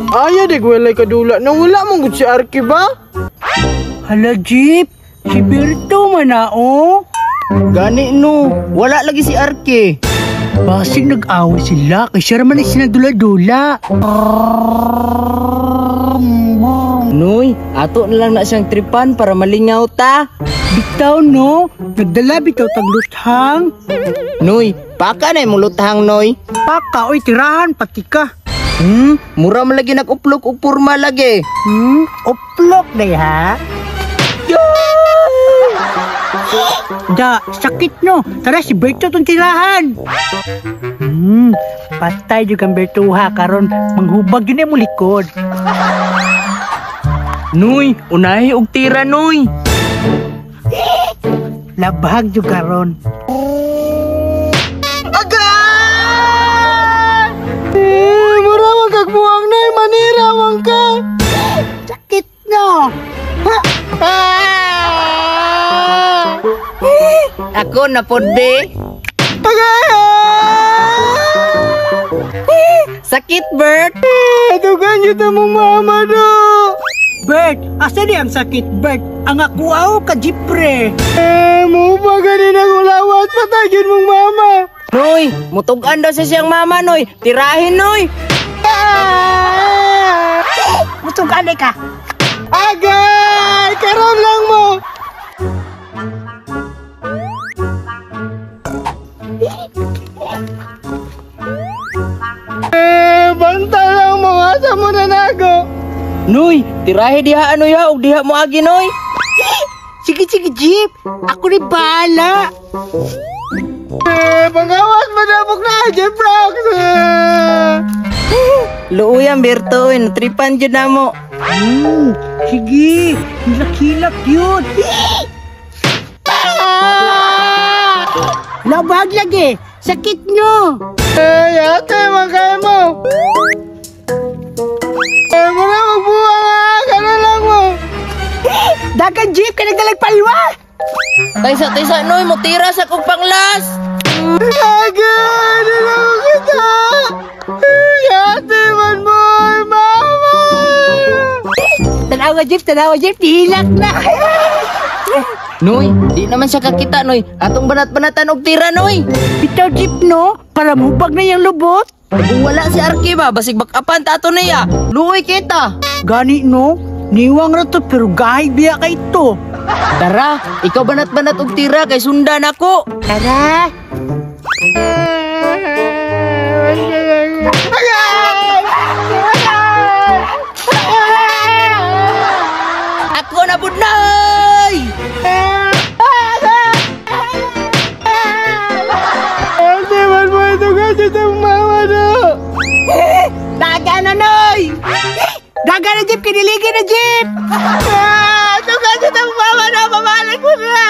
Aya di walay kadula nang wala mong gud si Arky ba? Hala, Jeep. Si Berto man na, oh. Gani no, wala lagi si Arke. Basig nag-away sila kay siya raman ay sinagdula-dula. Noy, ato na lang na siyang tripan para malingaw ta. Bitaw no, nagdala bitaw tagluthang. Noy, paka na imong lutang, Noy. Paka oy tirahan pati ka. Mura man lagi nag-uplok og porma lagi. Uplok day ha. Da, sakit no. Tara si Berto tong tirahan. Patay jud kang Berto ha karon manghubag yun mo likod. Noy, unahi og tira, Noy. Labhag jud karon. Agay! Eh, mura man kag buwang na, manira man ka. Sakit no. Ah! Ako na pod be. Agay! Sakit, Bert. Dugan yun mong mama do. Bert, asa di ang sakit, Bert? Ang ako aw ka Jipre. Eh, mo pa ganin ang lawas patagin mong mama. Noy, mutug-an daw sa siyang mama, Noy. Tirahin, Noy. Ah! Mutug ka. Agay! Karon lang mo! Eh, banta lang mo asa mo na nago. Noy, tirahi diha ano ya og diha mo agi, Noy. Sige, sige, Jeep. Ako ni bahala. Eh, pangawas madabok na, Jeff Rocks. Eh. Luoyan, Berto, oy, natripan jud namo. Sige, hilak-hilak yun. Labag lagi. Sakit nyo. Eh, yate, man kayo mo. Eh, mura magbuwang ha, karon lang mo. Dagan, Jeep, ka nagdalag palwa. Taysa, taysa, Noy, mutira sa kog panglas. Agay, niloko kita. Yate man mo, mama. Tanawa, Jeep, tanawa, Jeep. Hilak na. Noy, di naman siya kakita, Noy. Atong banat-banatan og tira, Noy. Bitaw, Jeep, no? Para mubag na yung lubot. Kung wala si Arky ba, basig bakapan ta ato niya. Luoy kita. Gani, no? Niwang ra to, pero gahay biya ka ito. Tara, ikaw banat-banat og tira kay sundan ako. Tara. Ako na budnoy. Ate man mo, ito ka ang mama do. Daga na, Noy. Dagan na, Jeep. Kiniligi na, Jeep. Ah, ito ka ang mama na, mamahalin ko na.